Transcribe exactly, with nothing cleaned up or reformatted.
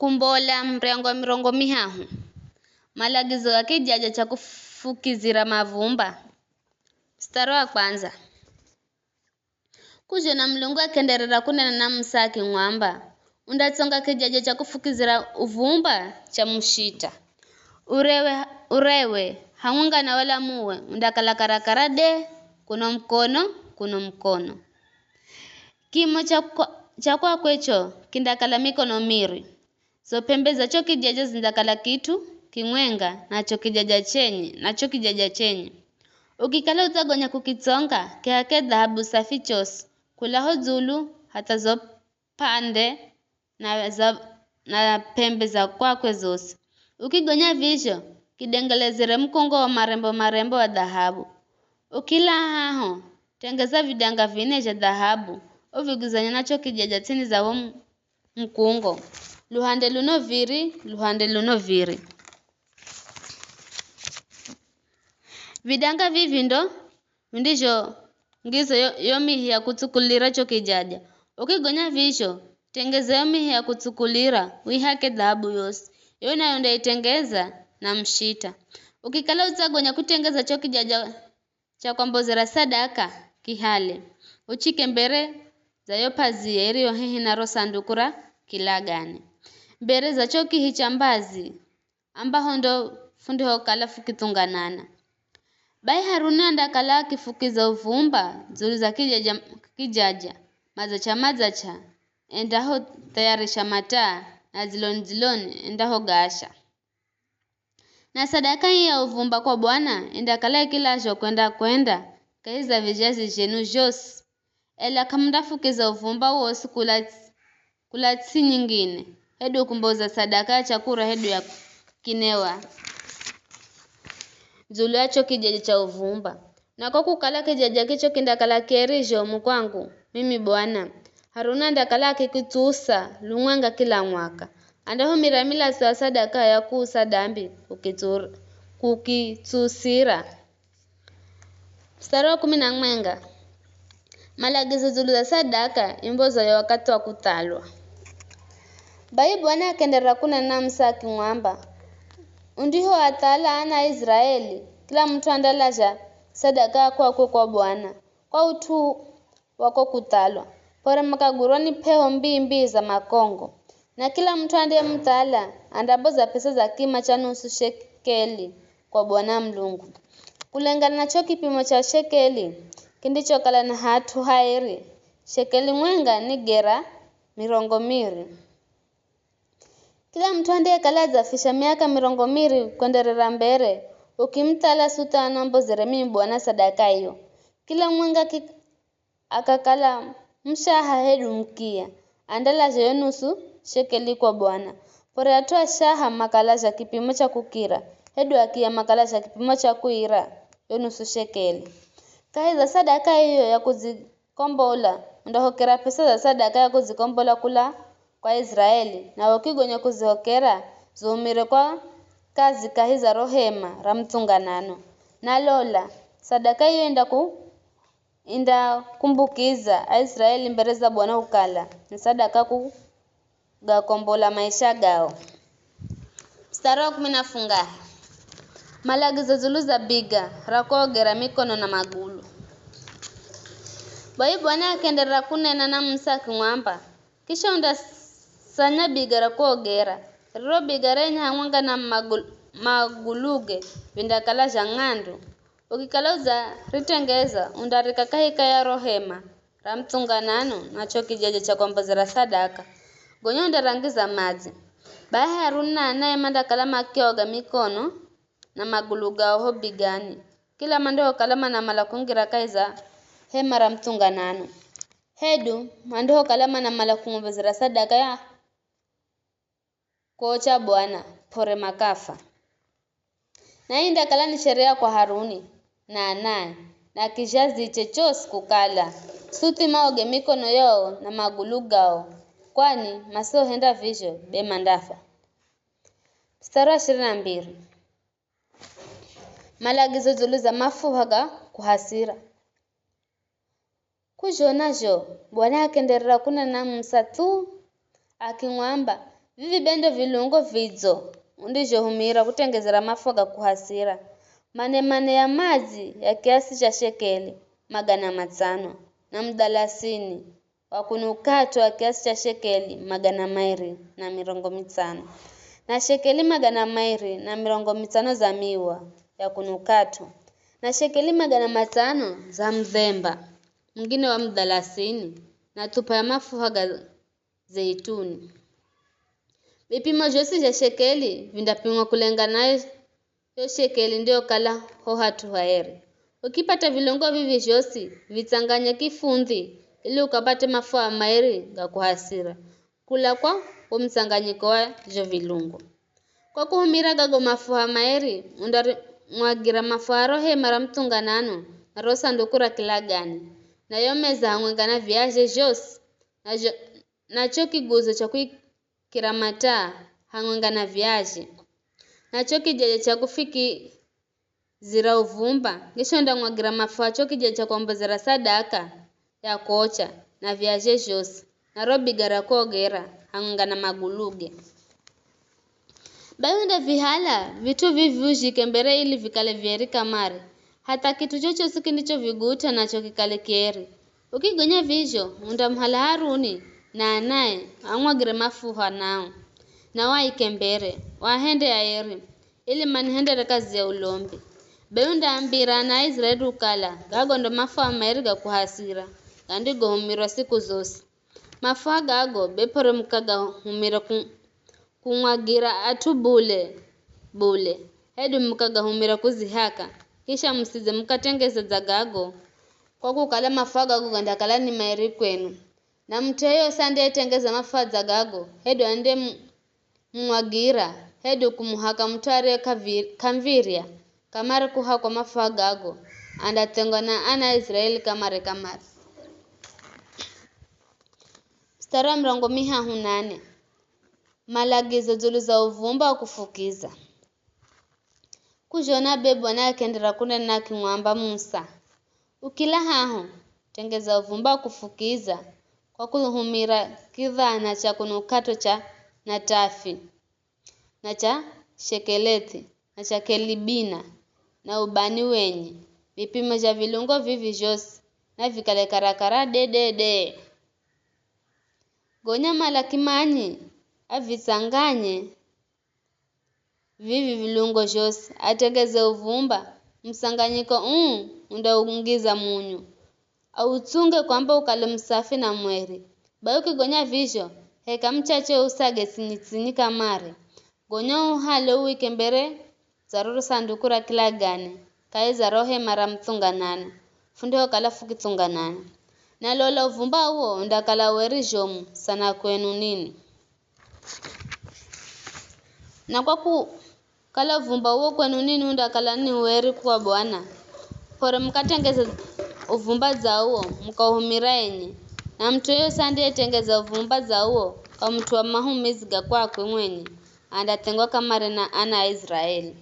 Kumbola muryango wa mirongo mihahu. Malagizo ga kijaja cha kufukizira mavumba. Mstari wa kwanza. Kuzhona Mulungu akenderera kunena na Musa akimwamba, "Undatsonga kijaja cha kufukizira uvumba cha mushita. Urewe, urewe hamwenga na walamuwe undakala karakara de, kuno mukono, kuno mukono. Kimo cha kwa-, cha kwakwe cho kindakala mikono miri. Zo p'embe za cho kijaja zindakala kit'u kimwenga na cho kijaja chenye, na cho kijaja chenye. Ukikala udzagonya kukitsonga, kihake dhahabu safi chosi, kula ho dzulu hatha zo p'ande na za, na p'embe za kwakwe zosi. Ukigonya vizho, kidengelezere mukongo wa marembo-marembo wa dhahabu. Ukilaha haho, tengeza vidanga vine zha dhahabu, uviguzanye na cho kijaja ts'ini za wo mu-, mukongo, luhande luno viri, luhande luno viri." Vidanga vivi ndo vindizho ngizo yo, yo mihi ya kutsukulira cho kijaja. Ukigonya vizho, tengeza yo mihi ya kutsukulira, uihake dhahabu yosi. Yo nayo undaitengeza na mushita. Ukikala udzagonya kutengeza cho kijaja cha kwambozera sadaka, kihale, uchike mbere za yo p'azia iriyo hehi na ro sanduku ra kilagane. Mbere za cho kihi cha mbazi, ambaho ndo fundihokala fukithunganana. Bai Haruni andakala akifukiza uvumba dzulu za kijaja, kijaja, madzacha madzacha, endaho thayarisha mataa, na dziloni dziloni, endaho gaasha. Na sadaka ii ya uvumba kwa Bwana indakala ikilazhwa kwenda-kwenda kahi za vizhazi zhenu zhosi. Ela k'amundafukiza uvumba wosi kula, kula ts'i nyingine, hedu kumboza sadaka ya chakura hedu ya kinewa dzulu ya cho kijaja cha uvumba. Na ko kukala kijaja kicho kindakala kieri zhomu kwangu, mimi Bwana, Haruni andakala akikitsusa lumwenga kila mwaka. Andahumira milatso ya sadaka ya kuusa dambi kukitsur-, kukitsusira. Mstari wa kumi na mwenga. Malagizo dzulu za sadaka imbozo ya wakathi wa kuthalwa. Bai Bwana akenderera kunena na Musa akimwamba, "Undihoathala ana a Iziraeli, kila mut'u andalazha sadaka ya kwakwe kwa Bwana, kwa ut'u wa ko kuthalwa, p'ore makagwirwa ni p'eho mbii-mbii za makongo. Na kila mut'u andiyemuthala andaboza p'esa za kima cha nusu shekeli kwa Bwana Mulungu. Kulengana na cho kipimo cha shekeli kindichokala na hat'u hairi, shekeli mwenga ni gera mirongo miri." Kila mut'u andiyekala adzafisha miaka mirongo miri kwenderera mbere, ukimuthala suthi anambozere mimi Bwana sadaka iyo. Kila mwenga ki-, akakala mushaha hedu mukiya, andalazha yo nusu shekeli kwa Bwana. P'ore at'u ashaha makalazha kipimo cha kukira, hedu akiya makalazha kipimo cha kuira yo nusu shekeli. Kahi za sadaka iyo ya kudzikombola, undahokera p'esa za sadaka ya kudzikombola kula kwa Iziraeli, nawe ukigonya kuzihokera ziumire kwa kazi kahi za ro hema ra muthunganano. Na lola, sadaka iyo indaku-, indakumbukiza Aiziraeli mbere za Bwana kukala ni sadaka kugakombola maisha gao. Mstari wa kumi na fungahe. Malagizo dzulu za biga ra kuogera mikono na magulu. Bai Bwana akenderera kunena na Musa akimwamba, "Kisha undasanya biga ra kuogera, riro biga renye hamwenga na magul-, maguluge vindakala zha ng'andu. Ukikala udzaritengeza, undarika kahika ya ro hema ra muthunganano na cho kijaja cha kwambozera sadaka. Gonya undarangiza madzi." Bai Haruni na anae mandakala makioga mikono na magulu gao ho bigani, kila mandihokala manamala kungira kahi za hema ra muthunganano. Hedu mandihokala manamala kumwambozera sadaka ya kuocha Bwana, p'ore makafa. Na ii indakala ni sheria kwa Haruni na anae, na kizhaziche chosi kukala, suthi maoge mikono yao na magulu gao, kwani masiohenda vizho be mandafa. Mstari wa ishirini na mbiri. Malagizo dzulu za mafuha ga kuhasira. Kuzhona zho, Bwana akenderera kunena na Musa thu, akimwamba, Vivi be ndo vilungo vidzo undizhohumira kutengezera mafuha ga kuhasira: mane-mane ya madzi ya kiasi cha shekeli magana matsano, na mudalasini wa kunukatwa wa kiasi cha shekeli magana mairi na mirongo mitsano, na shekeli magana mairi na mirongo mitsano za miwa ya kunukatwa, na shekeli magana matsano za mudhemba mungine wa mudalasini, na thup'a ya mafuha ga zeituni. Vipimo zhosi zha shekeli vindapimwa kulengana na yo shekeli ndiyokala ho hat'u haeri. Ukipata vilungo vivi zhosi, vitsanganye kifundhi ili ukapate mafuha mairi ga kuhasira kula kwa wo mutsanganyiko wa zho vilungo. Kwa kuhumira gago mafuha mairi, undarimwagira mafuha ro hema ra muthunganano na ro sanduku ra kilagane, na yo meza hamwenga na viazhe zhosi, na zho na cho kiguzo cha kuikira mataa hamwenga na viazhe, na cho kijeje cha kufikizira uvumba, kisha undamwagira mafuha cho kijeje cha kuombozera sadaka ya kocha, na viazhe zhosi, na ro biga ra kuogera hamwenga na maguluge. Bai undavihala vit'u vivi uzhike mbere ili vikale vieri kamare, hatha kit'u chochosi kindichovigut'a nacho kikale kieri. Ukigonya vizho, undamuhala Haruni na anae amwagire mafuha nao, na waike mbere, waahende aeri, ili manihendere kazi ya ulombi. Be undaambira ana a Iziraeli ukala, gago ndo mafuha maeri ga kuhasira, gandigohumirwa siku zosi. Mafuha gago be p'ore mukagahumira ku- kumwagira at'u bule bule, hedu mukagahumira kuzihaka, kisha musidze mukatengeze dza gago, kwa kukala mafuha gago gandakala ni maeri kwenu. Na mut'u yeyosi andiyetengeza mafuha dza gago, hedu andiyemumwagira, hedu kumuhaka mut'u ariye k'avi- k'amvirya kamare kuhakwa mafuha gago, andathengwa na ana a Iziraeli kamare-kamare. Mstari wa mirongo mihahu na nane. Malagizo dzulu za uvumba wa kufukiza. K'uzhona be Bwana akienderera kunena akimwamba Musa, "Ukila haho, tengeza uvumba wa kufukiza kwa kuhumira kidhana cha kunukato cha natafi, na cha shekelethi, na cha kelibina, na ubani wenye. Vipimo zha vilungo vivi zhosi navikale karakara dedede. Gonya malakimanyi avitsanganye vivi vilungo zhosi, atengeze uvumba. Musanganyiko uu undaungiza munyu, autsunge kwamba ukale musafi na mweri. Bai ukigonya vizho, heka muchache usage tsini-tsini kamare. Gonya uhale uwike mbere za roro sanduku ra kilagane, kahi za ro hema ra muthunganano, fundihokala fukitsunganana. Na lola uvumba uwo undakala weri zhomu sana kwenu nini." Na kwa kukala uvumba uwo kwenu nini undakala ni weri kwa Bwana, p'ore mukatengeze uvumba dza uwo, mukauhumira enye. Na mut'u yeyosi andiyetengeza uvumba dza uwo kwa mut'u wa mahumizi ga kwakwe mwenye, andathengwa kamare na ana a Iziraeli.